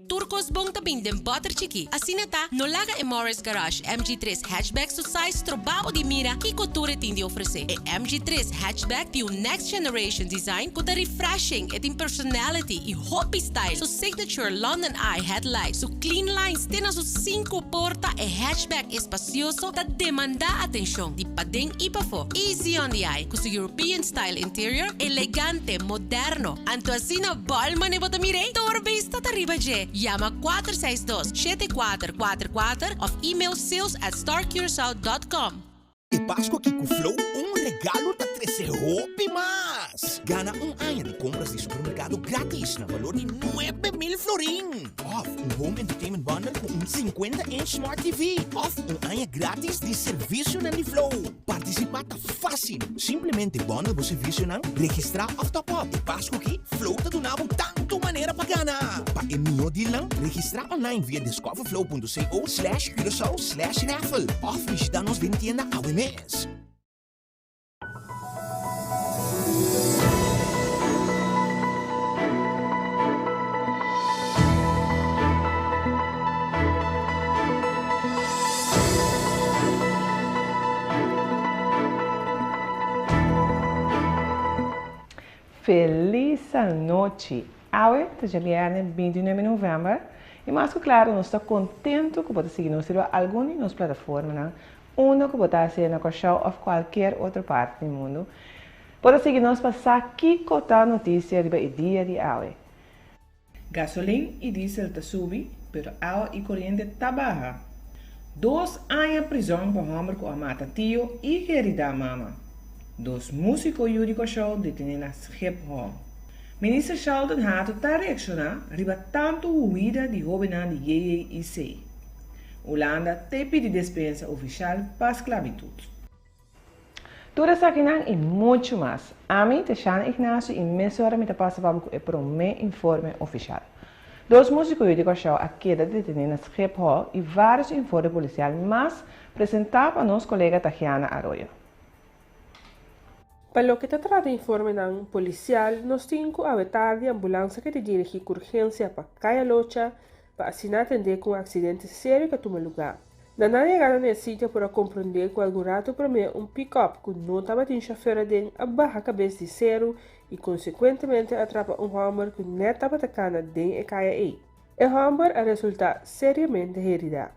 Tur kos bon ta bin den bòter chikí. Asina ta, no laga e Morris Garage MG tres Hatchback su size stroba bo di mira kiko tur e tin di ofresé. E MG tres Hatchback tin un next generation design ku ta refreshing, e tin personality i hopi style. Su signature London Eye headlight, su clean lines te na su sinku porta, e hatchback espasioso ta demandá atenshon di paden i pafó. Easy on the eye ku su European style interior, elegante, moderno. Anto asina bòl mane bo ta mir'é? Tur bista ta riba dje. Yama 462 7444 òf email sales at starcuracao dot com. E Pasco aki cu Flow un regalo ta trece hopi mas! Gana un aña di compras di supermercado gratis na valor di 9000 florin! Of un home entertainment bundle cu un 50 inch smart TV! Of un aña gratis di servicionan di Flow! Participa ta Fácil! Simplemente bundle bo servicionan, registrá òf top up. E Pasku aki, Flow ta duna bo tantu manera pa gana! Pa e mihó dealnan, registrá online via discoverflow.co slash Curaçao slash raffle òf bishitá nos den tienda awe mes. Felis anochi! Awe ta djabièrnè 29 novèmber i mas ku klaru nos ta kontentu ku bo ta sigui nos riba algun di nos plataformanan unda ku bo ta sea na Kòrsou òf kualkier otro parti di mundu. Bo ta sigui nos pa sa kiko ta notisia riba e dia di awe. Gasolin i diesel ta subi, pero awa i koriente ta baha. Dos aña prizòn pa hòmber ku a mata tio i heridá mama. Dos músiko yu di Kòrsou detené na Schiphol. Minister Sheldon Hato ta reakshoná riba tantu huida di hóbennan di JJIC. Hulanda te pidi despensa ofishal pa sklabitut. Tur esakinan i muchu mas. Ami ta Shana Ignacio i mesora mi ta pasa pa bo ku e promé informe ofishal. Dos músiko yu di Kòrsou a keda detené na Schiphol i vários informe polisial mas presentá pa nos kolega Tahiana Arroyo. Pa loke ta trata informenan polisial nos tin ku awe tardi ambulansa ke ta dirigí ku urgensia pa Kaya Locha pa asina atendé ku un aksidente serio ku a tuma lugá. Na nan yegada na e sitio por a komprondé ku algun ratu promé un pikòp ku no tabatin shofèr aden a baha kabes di seru i konsekuentemente a trapa un hòmber ku nèt tabata kana den e kaya ei. E hòmber a resultá seriamente heridá.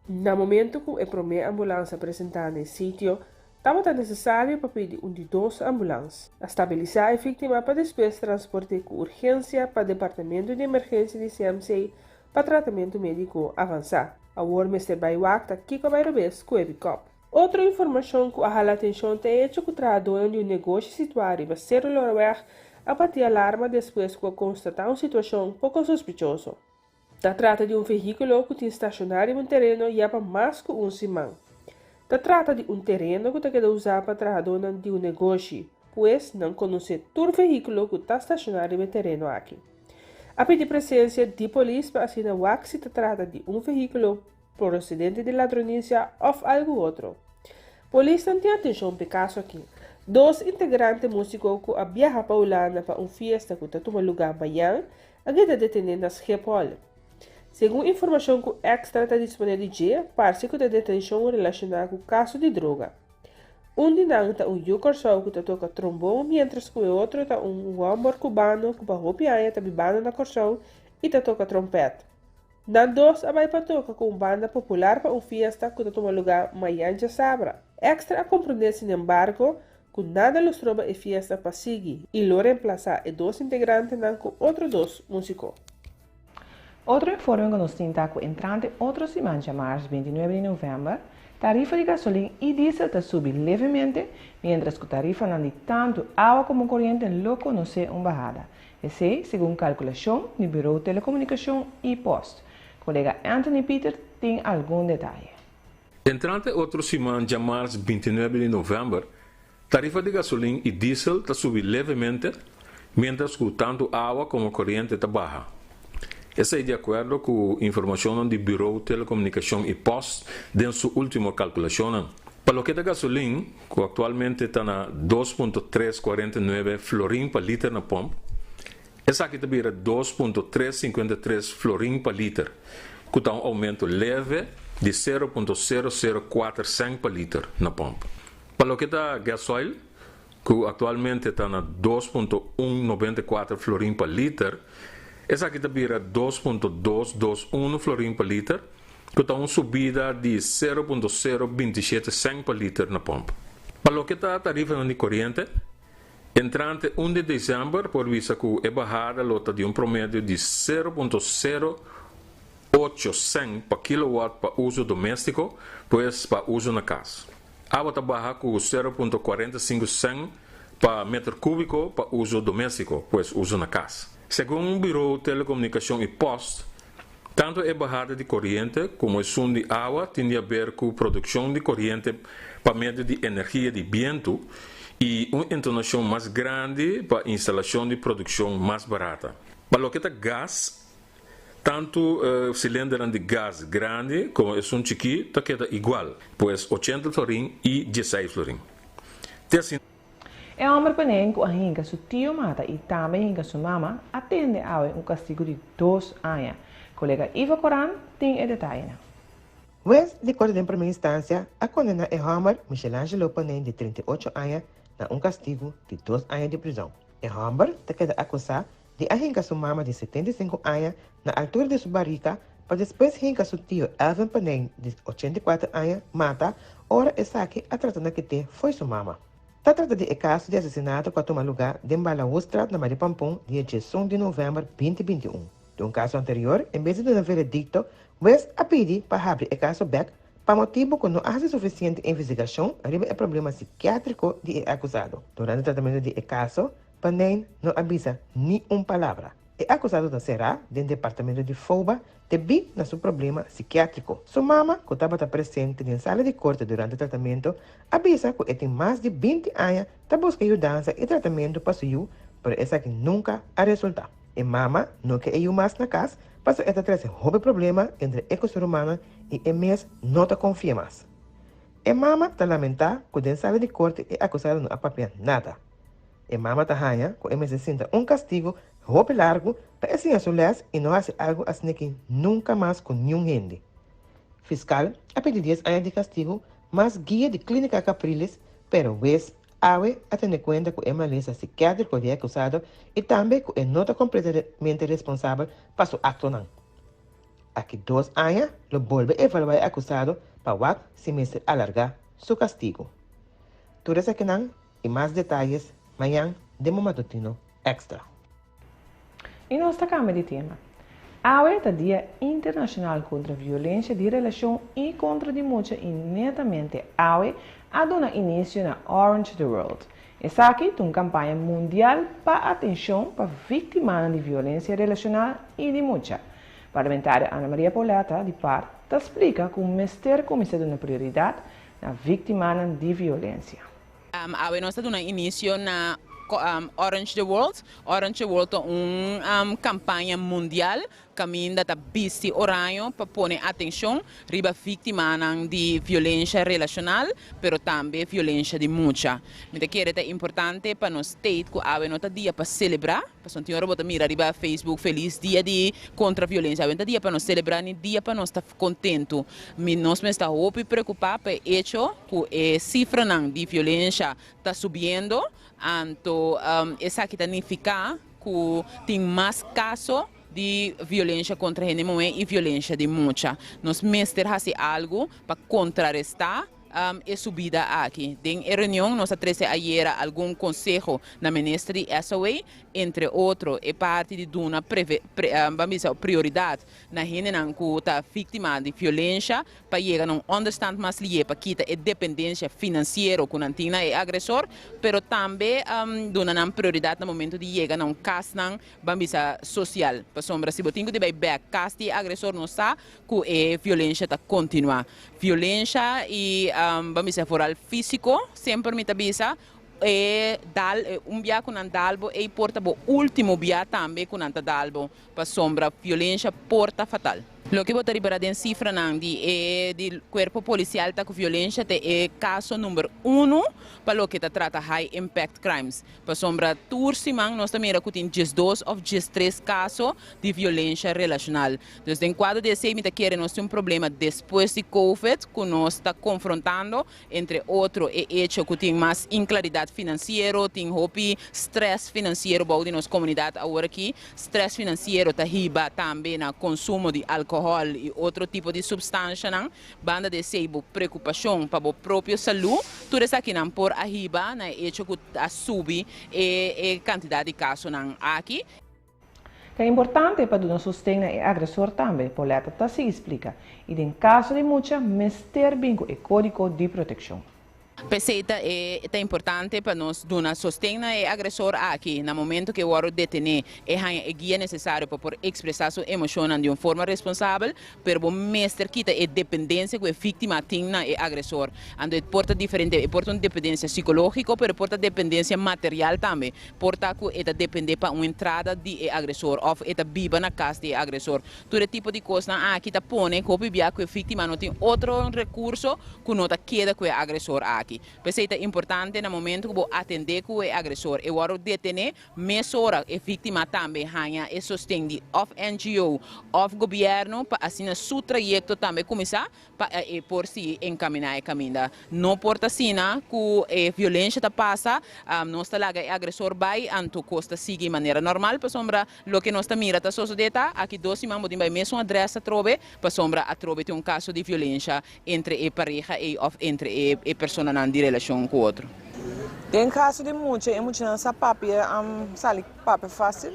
Na momentu ku e promé ambulans a presentá na e sitio, tabata nesesario pa pidi un di dos ambulans. A stabilisá e víktima pa despues transport'é ku urgensia pa departamento di emergensia di CMC pa tratamentu médiko avansá. Awor mester bai wak ta kiko a bai robes ku e pikòp. Otro informashon ku a hala atenshon ta e echo ku trahadónan di un negoshi situá riba Seru Loreweg a bati alarma despues ku a konstatá un situashon poko sospechoso. Ta trata di un vehíkulo ku tin stashoná riba un tereno ya pa mas ku un siman. Ta trata di un tereno ku ta keda usá pa trahadónan di un negoshi, pues nan konosé tur vehíkulo ku ta stashoná riba e tereno aki. A pidi presensia di polis pa asina wak si ta trata di un vehíkulo prosedente di ladronisia òf algu otro. Polisnan tin atenshon p'e kaso aki. Dos integrante músiko ku a biaha pa Hulanda pa un fiesta ku ta tuma lugá mañan a keda detené na Schiphol. Segun informashon ku Extra ta disponé di dje, parse ku ta detenshon relashoná ku kaso di droga. Un di nan ta un yu Kòrsou ku ta toka trombon miéntras ku e otro ta un hòmber kubano ku pa hopi aña ta bibando na Kòrsou i ta toka trompèt. Nan dos a bai pa toka ku un banda popular pa un fiesta ku ta tuma lugá mañan djasabra. Extra a komprondé sinembargo ku nada lo stroba e fiesta pa sigui i lo remplasá e dos integrantenan ku otro dos músiko. Otro informe ku nos tin ta ku entrante otro siman djamars 29 di novèmber, tarifa di gasolin i diesel ta subi levemente, miéntras ku tarifanan di tantu awa komo koriente lo konosé un bahada. Esei segun kalkulashon di Bureau Telekomunikashon i Post. Kolega Anthony Pieter tin algun detaye. Entrante otro siman djamars 29 di novèmber, Tarifa di gasolin i diesel ta subi levemente, miéntras ku tantu awa komo koriente ta baha. Esei di akuerdo ku informashonnan di Bureau Telekomunikashon i Post den su último kalkulashonnan. Pa loke ta gasolin, ku aktualmente ta na 2.349 florin pa liter na pòmp, Esaki ta bira 2.353 florin pa liter, ku ta un oumento leve di 0.004 sènt pa liter na pòmp. Pa loke ta gasoil, ku aktualmente ta na 2.194 florin pa liter, esaki ta bira 2.221 florin pa liter, ku ta un subida di 0.027 sènt pa liter na pòmp. Pa loke ta tarifa di koriente, entrante 1 di desèmber por bisa ku e bahada lo ta di un promedio di 0.08 sènt pa kilowatt pa uso doméstiko, pues pa uso na kas. Awa ta baha ku 0.45 sènt pa meter kúbiko pa uso doméstiko, pues uso na kas. Segun Bureau Telekomunikashon i Post, tantu e bahada di koriente komo esun di awa tin di haber ku produkshon di koriente pa medio di energia di bientu i un entonashon mas grandi pa instalashon di produkshon mas barata. Pa loke ta gas, tantu silinder di gas grandi komo esun chikí ta keda igual, pues 80 florin i 16 florin. Te asina. E hòmber Panein ku a hinka su tio mata i tambe hinka su mama, a tende awe un kastigu di 2 aña. Kolega Ivo Coran tin e detayenan. Hues di korte di promé instansia a kondená e hòmber Michelangelo Panein, di 38 aña, na un kastigu di 2 aña di prizòn. E hòmber ta keda akusá di a hinka su mama di 75 aña na altura di su barika pa despues hinka su tio Elvin Panein, di 84 aña, mata ora esaki a trata na kit'é fo'i su mama. Ta trata di e kaso di asesinato ku a tuma lugá den Balawostraat na Marie Pampon dia 11 di novèmber 2021. Den un kaso anterior, en bes di duna veredikto, hues a pidi pa habri e kaso bèk pa motibu ku no a hasi sufisiente investigashon riba e problema sikiátriko di e akusado. Durante tratamentu di e kaso, Panein no a bisa ni un palabra. E akusado ta será den departamento di FOBA debí na su problema sikiátriko. Su mama, ku tabata presente den sala di korte durante tratamentu, a bisa ku e tin mas di 20 aña ta buska yudansa i tratamentu pa su yu, pero esaki nunka a resultá. E mama no ke e yu mas na kas, paso e ta trese hopi problema entre e ku su rumannan i e mes no ta konfia mas. E mama ta lamentá ku den sala di korte e akusado no a papia nada. E mama ta haña ku e mester sinta un kastigu hopi largu pa e siña su lès i no hasi algu asin'aki nunka mas ku niun hende. Fiskal a pidi 10 aña di kastigu mas guia di Klínika Capriles, pero hues awe a tene kuenta ku e malesa sikiátriko di e akusado i tambe ku e no ta kompletamente responsabel pa su aktonan. Aki 2 aña lo bolbe evaluá e akusado pa wak si mester alargá su kastigu. Tur esakinan i mas detaye mañan den Matutino Extra. I nos ta kambia di tema. Awe ta Dia Internashonal kontra Violensia di Relashon i kontra di Mucha i netamente awe a duna inisio na Orange the World. Esaki ta un kampaña mundial pa atenshon pa víktima di violensia relashonal i di mucha. Parlamentario Ana Maria Pauletta di PAR ta splika ku mester kuminsá duna prioridat na víktima di violensia. Awe nos ta duna inisio na Orange the World. Orange the World ta un kampaña mundial kaminda ta bisti oraño pa pone atenshon riba víktima di violensia relashonal, pero tambe violensia di mucha. Mi ta kere ta importante pa nos state ku awe no ta dia pa selebrá, pasobra tin ora bo ta mira riba Facebook "Felis dia di kontra violensia". Awe no ta dia pa nos selebrá ni dia pa nos ta kontentu. Mi nos ta hopi preokupá pa echo ku e sifranan di violensia ta subiendo, anto esaki ta nifiká ku tin mas kaso di violensia kontra hende muhé i violensia di mucha. Nos mester hasi algu pa kontrarestá e subida aki. Den e reunion nos a trese ayera algun konseho na minister di SOA, entre otro e parti di duna ban bisa, prioridat na hendenan ku ta víktima di violensia pa yega na un onderstand mas lihé, pa kita e dependensia finansiero ku nan tin na e agresor, pero tambe duna nan prioridat na momento di yega na un kas nan, ban bisa, sosial. Pasobra si bo tin ku bai bèk kas di agresor, nos sa ku e violensia ta kontinuá. Violensia i ban bisa, vooral físiko, semper mi ta bisa, e dal un bia ku nan dal bo e por ta bo último bia tambe ku nan ta dal bo, pasobra violensia por ta fatal. Loke bo ta ripara den sifranan di e di Kuerpo Polisial ta ku violensia ta e kaso number uno pa loke ta trata high impact crimes. Pasobra tur siman nos ta mira ku tin 12 òf 13 kaso di violensia relashonal. Dus den kuadro di esei mi ta kere nos tin un problema despues di Covid ku nos ta konfrontando, entre otro e echo ku tin mas inklaridat finansiero, tin hopi stress finansiero bou di nos komunidat awor aki. Stress finansiero ta hiba tambe na konsumo di alkohòl i otro tipo di supstanshanan. Banda di esei bo preokupashon pa bo propio salú, tur esakinan por a hiba na e echo ku a subi e kantidat di kasonan aki. Ta importante pa duna sosten na e agresor tambe, Pauletta ta sigui splika, i den kaso di mucha mester bin ku e kódigo di protekshon. P'esei ta e ta importante pa nos duna sosten na e agresor aki na momento ku e wòrdu detené, e haña e guia nesesario pa por ekspresá su emoshonnan di un forma responsabel, pero bo mester kita e dependensia ku e víktima tin na e agresor. Anto e por ta diferente, e por ta un dependensia sikológiko, pero e por ta dependensia material tambe. Por ta ku e ta dependé pa un entrada di e agresor òf e ta biba na kas di e agresor. Tur e tipo di kosnan aki ta pone ku hopi bia ku e víktima no tin otro rekurso ku no ta keda ku e agresor aki. P'esei ta importante na momento ku bo atendé ku e agresor, e wòrdu detené mesora, e víktima tambe haña e sosten di òf NGO òf gobièrnu pa asina su trayekto tambe kuminsá pa e por sigui encaminá e caminda. No por ta asina cu e violencia ta pasa, nos ta laga e agresor bay, anto cos ta sigui manera normal, pasobra loke nos ta mira ta sosode ta, aki dos siman bo tin bay mesun adres atrobe, pasobra atrobe tin un caso di violencia entre e pareha ey of entre e personanan di relacion cu otro. Den caso di mucha, e muchanan sa papia, sali papia facil.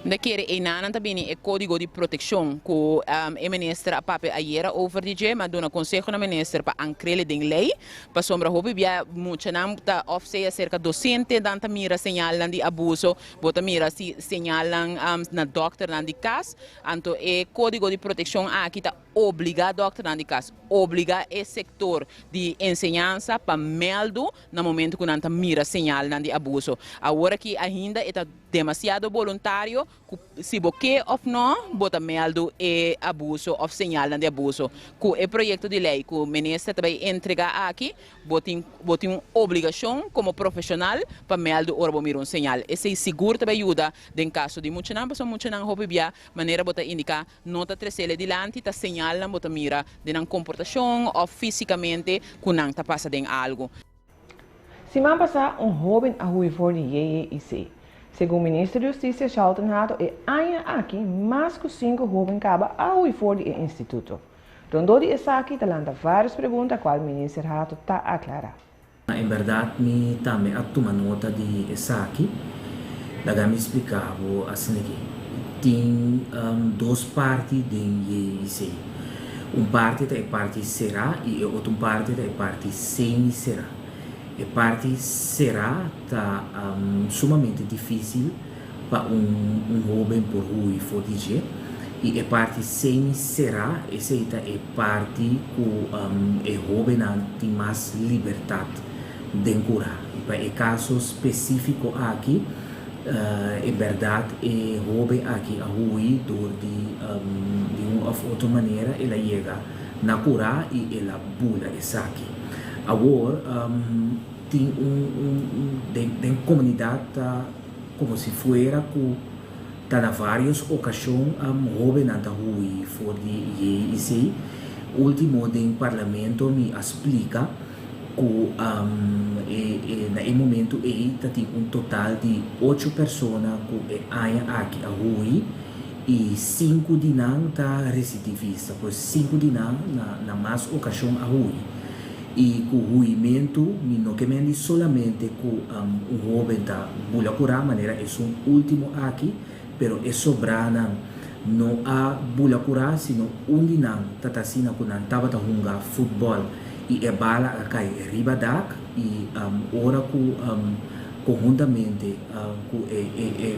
Mi ta kere einanan ta bini e kódigo di protekshon ku e minister a papia ayera over di dje. Mi a duna konseho na minister pa ankrele den lei, pasobra hopi bia muchanan ta òf sea serka dosentenan ta mira señalnan di abuso, bo ta mira si señalnan na dòkternan di kas. Anto e kódigo di protekshon aki ta obligá dòkternan di kas, obligá e sektor di enseñansa pa mèldu na momento ku nan ta mira señalnan di abuso. Awor aki ainda e ta demasiado boluntario ku si bo ke òf nò bo ta mèldu e abuso òf señalnan di abuso. Ku e proyekto di lei ku minister ta bai entregá aki bo tin bo tin un obligashon komo profeshonal pa mèldu ora bo mira un señal. Esei sigur ta bai yuda den kaso di muchanan pasobra muchanan hopi bia manera bo ta indiká no ta tresele dilanti, ta señalnan bo ta mira den nan komportashon òf físikamente ku nan ta pasa den algu. Siman pasá un hóben a hui for di JJIC. Segun Minister di Hustisia Shalton Hato e aña aki mas ku sinku hóben kaba a hui for di e instituto. Rondó di esaki ta lanta vários pregunta kual Minister Hato ta aklará. En bèrdat mi tambe a tuma nota di esaki. Laga mi splika bo asin'aki. Tin dos parti den JIC. Un parti ta e parti será i e otro parti ta e parti semi-será. E parti será ta sumamente difísil pa un hóben por hui for di dje i e parti semi será esei ta e parti ku e hóbennan tin mas libertat den kurá. I pa e kaso spesífiko aki e bèrdat e hóben aki a hui dor di di un òf otro manera el a yega na kurá i el a bula esaki. Awor tin un den komunidat ta komo si fuera ku ta na vários okashon hóbennan ta hui for di JIC. Último den parlamento mi a splika ku na e momentu ei ta tin un total di ocho persona ku e aña aki a hui i sinku di nan ta residivista, pues sinku di nan na mas okashon a hui. I ku huimentu mi no ke mendi solamente ku un hoben ta bula kurá manera esun último aki, pero e sobranan no a bula kurá sino un di nan ta ta asina ku nan tabata hunga futbòl i e bala a kai riba dak i ora ku konhuntamente ku e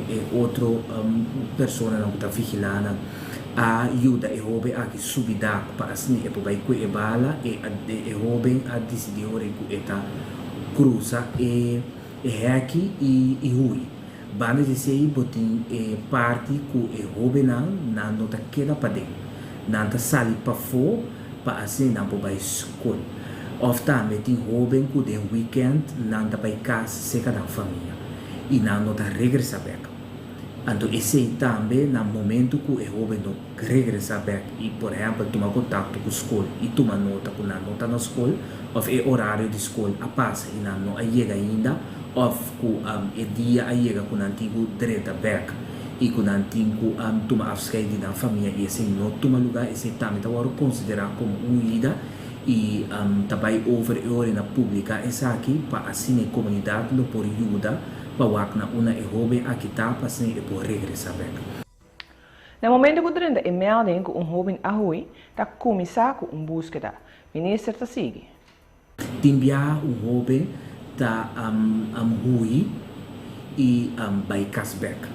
e otro personanan ku ta vigilá nan a yuda e hoben aki subi dak pa asina e por bai kue e bala. E e hoben a disidí ora ku e ta krusa e e hèki i i hui. Banda di esei bo tin e parti ku e hobennan nan no ta keda paden. Nan ta sali pafó pa asina nan por bai skol. Òf tambe tin hóben ku den wikènt nan ta bai kas serka nan famia i nan no ta regresá bèk. Anto esei tambe na momentu ku e hóben no regresá bèk i por ehèmpel tuma kontakto ku skol i tuma nota ku nan no ta na skol òf e orario di skol a pasa i nan no a yega ainda òf ku e dia a yega ku nan tin ku drenta bèk i ku nan tin ku tuma afskeit di nan famia i esei no tuma lugá, esei tambe ta wòrdu konsiderá komo un huida i ta bai over e ora na publiká esaki pa asina e komunidat lo por yuda pa wak na unda e hóben aki ta pa asina e por regresá bèk. Na momento ku drenta e melding ku un hóben a hui, ta kuminsá ku un búskeda. Minister ta sigui. Tin biaha un hóben ta hui i bai kas bèk.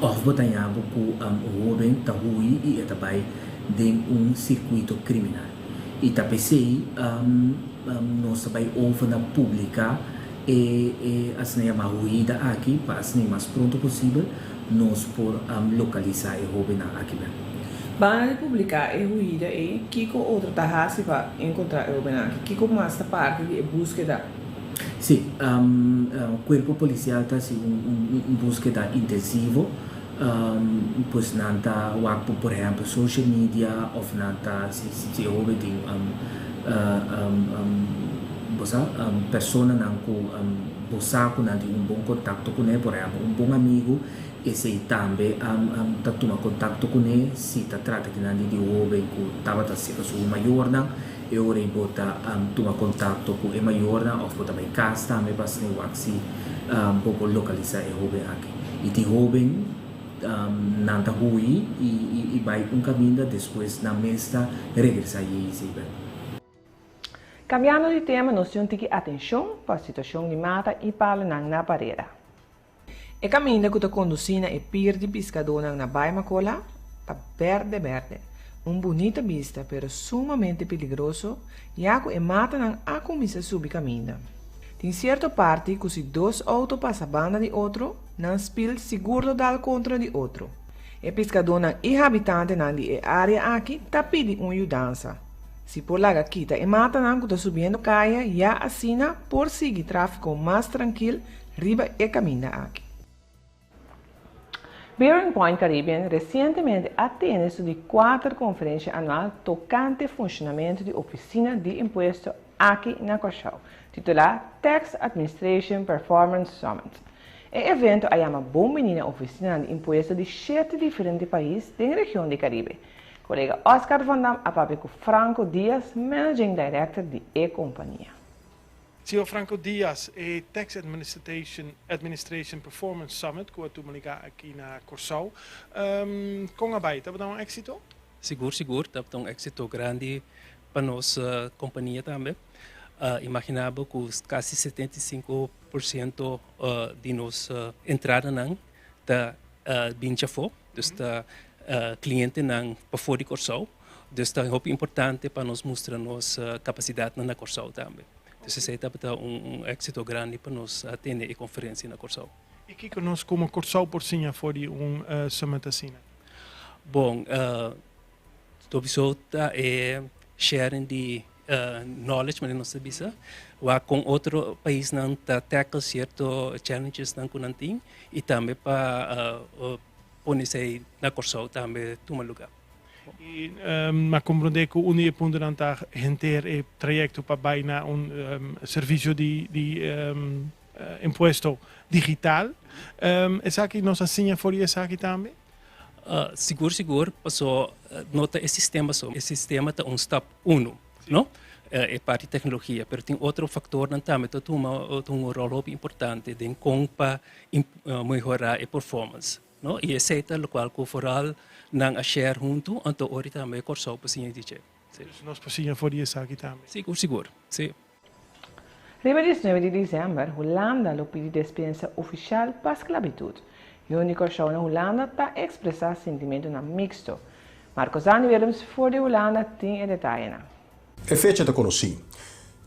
Òf bo ta haña bo ku un hóben ta hui i e ta bai den un sirkuito kriminal. I ta p'esei nos ta bai over na publiká e e asina yamá huida aki pa asina mas pronto posibel nos por lokalisá e hóbennan aki bèk. Banda di publiká e huida ei, kiko otro ta hasi pa enkontrá e hóbennan aki? Kiko mas ta parti di e búskeda? Sí, kuerpo polisial ta hasi un búskeda intensivo. Pues nan ta wak por por ehèmpel social media òf nan ta si si e hóben tin bo sa personanan ku bo sa ku nan tin un bon kontakto kuné, por ehèmpel un bon amigu, esei tambe ta tuma kontakto kuné si ta trata kinan di di hóben ku tabata serka su mayornan, e ora ei bo ta tuma kontakto ku e mayornan òf bo ta bai kas tambe pa asina wak si bo por lokalisá e hóben aki. I tin hóben nan ta hui i bai un kaminda, despues nan mes ta regresá yei bèk. Kambiando di tema nos tin un tiki atenshon pa situashon di mata i palunan na Parera. E kaminda ku ta kondusí na e pir di piskadónan na Bai Makola ta bèrdè bèrdè, un bunita bista pero sumamente peligroso ya ku e matanan a kuminsá subi kaminda. Tin sierto parti ku si dos outo pasa banda di otro, nan spil sigur lo dal kontra di otro. E piskadónan i habitantenan di e área aki ta pidi un yudansa. Si por laga kita e matanan ku ta subiendo kaya ya asina por sigui tráfiko mas trankil riba e kaminda aki. Bearing Point Caribbean resientemente a tene su di kuater konferensha anual tokante funshonamentu di ofisina di impuesto aki na Kòrsou, titulá Tax Administration Performance Summit. E evento a yama bon bini na ofisinanan di impuesto di shete diferente pais den region di Karibe. Kolega Oscar van Dam a papia ku Franco Diaz, Managing Director di e kompania. Señor Franco Diaz, e Tax Administration Administration Performance Summit ku a tuma liga aki na Kòrsou, kon a bai? Tabata un éksito? Sigur, sigur, tabata un éksito grandi pa nos kompania tambe. Imaginá bo ku kasi 75% di nos entradanan ta bin djafó, dus ta klientenan pafó di Kòrsou. Dus ta hopi importante pa nos mustra nos kapasidatnan na Kòrsou tambe. Dus esei tabata un éksito grandi pa nos a tene e konferensia na Kòrsou. I kiko nos komo Kòrsou por siña for di un summit asina? Bon, sowieso ta e sharing di knowledge, manera nos ta bisa, wak kon otro paisnan ta tackle sierto challengesnan ku nan tin i tambe pa pone esei na Kòrsou tambe tuma lugá. I m'a komprondé ku un di e puntonan ta henter e trayekto pa bai na un servisio di di impuesto digital. Esaki nos a siña for di esaki tambe? Sigur sigur, paso no ta e sistema so. E sistema ta un stap uno, no? E parti teknologia, pero tin otro faktornan tambe ta tuma un ròl hopi importante den kon pa mehorá e performance. No, i esei ta lokual ku foral nan a share huntu, anto ori tambe Kòrsou por siña di dje. Sí. Dus nos por siña for di esaki tambe. Sigur, sigur, sí. Riba 19 di desèmber, Hulanda lo pidi despensa ofishal pa sklabitut. Yu di Kòrsou na Hulanda ta ekspresá sintimentunan miksto. Marco Zandi Willems for di Hulanda tin e detayenan. E fecha ta konosí.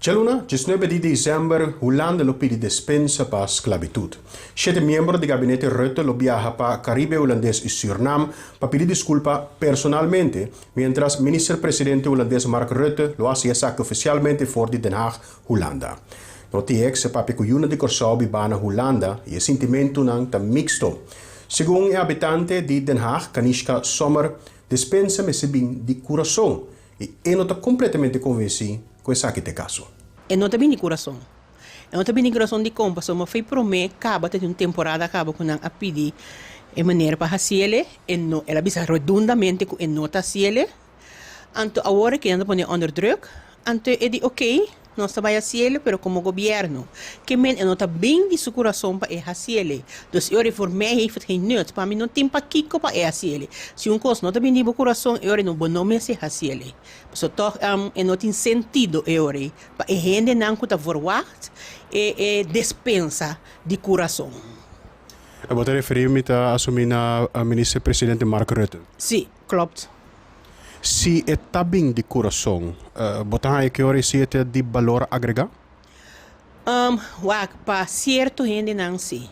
Djaluna, 19 di desèmber, Hulanda lo pidi despensa pa sklabitut. Shete miembro di gabinete Rutte lo biaha pa Karibe Hulandes i Sürnam pa pidi diskulpa personalmente, miéntras minister-presidente hulandes Mark Rutte lo hasi esaki ofisialmente for di Den Haag, Hulanda. Notieks a papia ku yunan di Kòrsou bibá na Hulanda i e sintimentunan ta miksto. Segun e habitante di Den Haag, Kanishka Sommer, despensa mester bin di kurason i e no ta kompletamente konvensí ku esaki ta e kaso. E no ta bin di kurason. E no ta bin di kurason dikon? Pasobra mafei promé kaba ta tin un temporada kaba ku nan a pidi e manera pa hasiele, e no, el a bisa redundamente ku e no ta hasiele. Anto awor ke nan ta pone onder druk, anto e di ok, nos ta bai hasiele pero komo gobièrnu. Ke men e no ta bin di su kurason pa e hasiele. Dus e ora voor mij heeft het geen nut, pa mi no tin pakiko pa e hasiele. Si un kos no ta bin di bo kurason e ora no bo no mester hasiele. Pasobra tòg e no tin sentido e ora ei pa e hendenan ku ta verwagt e e despensa di kurason. Bo ta referí mi ta asumí na Minister Presidente Mark Rutte? Sí, klopt. Si e ta bin di kurason, bo ta haña ki ora i si e ta di balor agregá? Wak, pa sierto hendenan sí.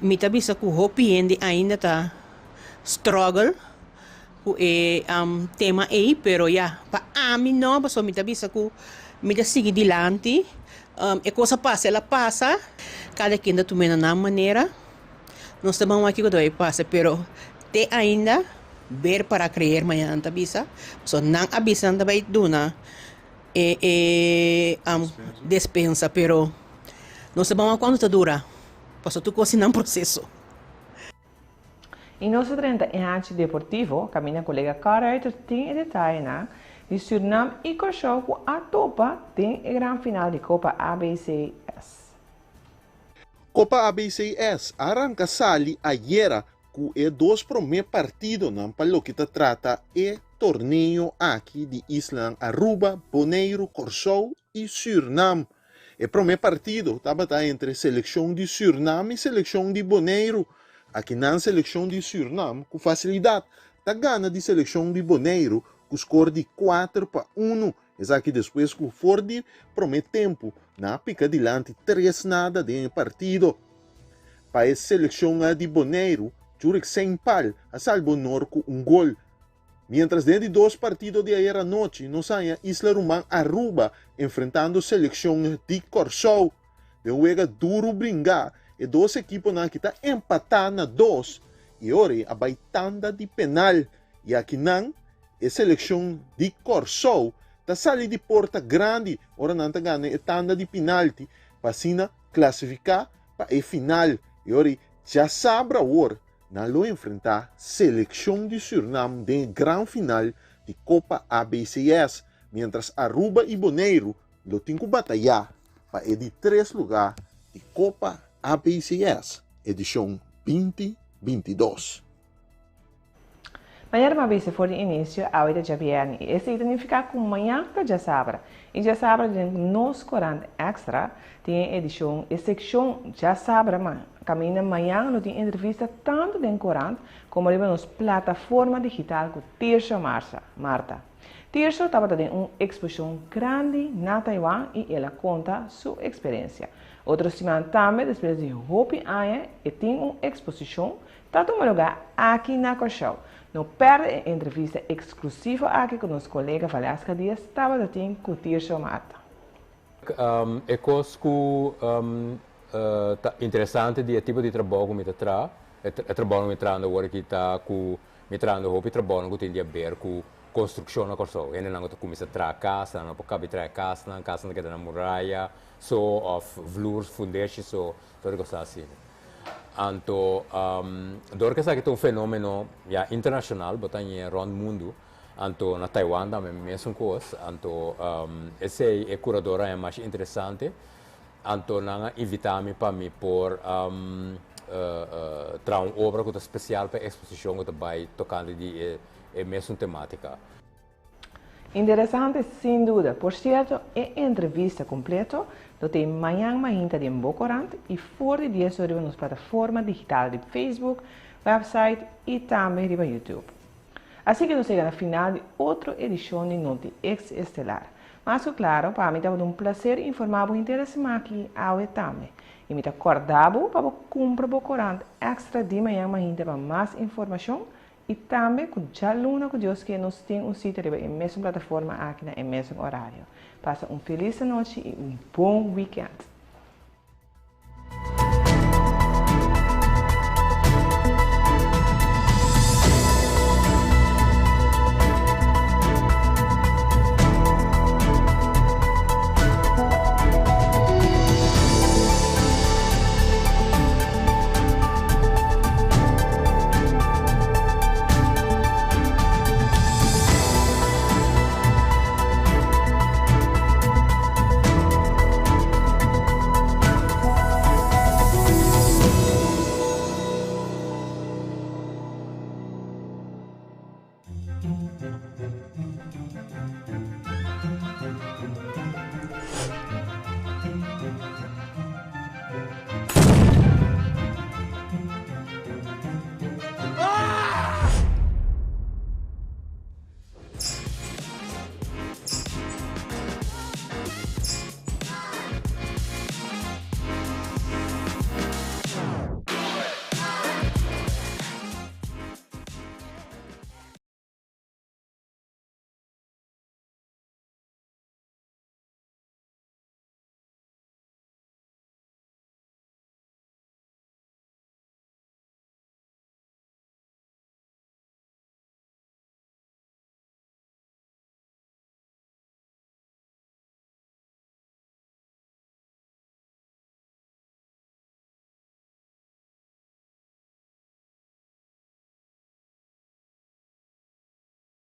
Mi ta bisa ku hopi hende ainda ta struggle ku e tema ei, pero ya, pa ami no, pasobra mi ta bisa ku mi ta sigui dilanti. E kos a pasa, el a pasa. Kada ken ta tum'é na nan manera. Nos ta ban wak kiko ta bai pasa, pero te ainda ver para creer mañana nan ta bisa, pasobra nan a bisa nan ta bai duna e e despensa, pero nos ta ban wak cuanto ta dura, pasobra tur cos tin nan proceso. I nos ta drenta e hanchi deportivo kaminda kolega Carl Ruiter tin e detayenan di Surnam i Kòrsou ku a topa den e gran final di Kopa ABCS. Kopa ABCS a ranka sali ayera ku e dos promé partidonan pa loke ta trata e torneo aki di islanan Aruba, Boneiru, Kòrsou i Sürnam. E promé partido tabata entre selekshon di Sürnam i selekshon di Boneiru. Akinan selekshon di Sürnam ku fasilidat ta gana di selekshon di Boneiru ku skor di 4-1. Esaki despues ku for di promé tempu nan a pika dilanti tres nada den e partido. Pa e selekshon di Boneiru, Jurek Seinpal a salba honor ku un gol. Miéntras den di dos partido di ayer anochi nos haña isla ruman Aruba enfrentando selekshon di Kòrsou. Den un wega duru bringá e dos ekiponan aki ta empatá na dos i e ora ei a bai tanda di penal i akinan E selekshon di Kòrsou ta sali di porta grandi ora nan ta gana e tanda di pinalti pa asina klasifiká pa e final. E ora ei djasabra awor nan lo enfrentá selekshon di Sürnam den e gran final di Kopa ABCS, miéntras Aruba i Boneiru lo tin ku batayá pa e di tres lugá di Kopa ABCS edishon 2022. Manera mi a bisa for di inicio, awe ta djabièrnè i esei ta nifiká ku mañan ta djasabra. I djasabra den nos korant Extra tin e edishon, e sekshon Djasabra ma kaminda mañan lo tin entrevista tantu den korant komo riba nos plataforma digital ku Tirso Marsa, Marta. Tirso tabata den un eksposishon grandi na Taiwan i el a konta su eksperensia. Otro siman tambe despues di hopi aña e tin un eksposishon Ta tuma lugá aki na Kòrsou. No pèrdè e entrevista eksklusivo aki ku nos kolega Valeska Diaz tabata tin ku Tirso Marta. E kos ku ta interesante di e tipo di trabou ku mi ta traha, e trabounan ku mi trahando awor aki ta ku mi trahando hopi trabounan ku tin di aber ku konstrukshon na Kòrsou. Hendenan ku ta kuminsá traha kas, nan no por kabi traha e kasnan, kasnan ta keda na muraya so òf vloer, fundeshi so, tur e kosnan asina. Anto dor ku esaki ta un fenomeno ya internashonal, bo ta hañ'é rònt mundu, anto na Taiwan tambe mesun kos, anto esei e kurador a haña masha interesante, anto nan a invitá mi pa mi por traha un obra ku ta spesial pa e eksposishon ku ta bai tokante di e mesun temátika. Interesante sin duda. Por cierto, e entrevista completo lo t'ey mañan mainta den bo corant y for di dies or riba nos plataforma digital di Facebook, website y tambe riba YouTube. Así que nos yega na final di otro edicion di Noti Ex Estelar. Mas ku klaro, pa mi tabata un plaser informá bo henter e siman aki awe tambe. I mi ta kòrda bo pa bo kumpra bo korant Extra di mañan mainta pa mas informashon i tambe ku djaluna ku Dios ke nos tin un sita riba e mesun plataforma aki na e mesun orario. Pasa un felis anochi i un bon wikènt!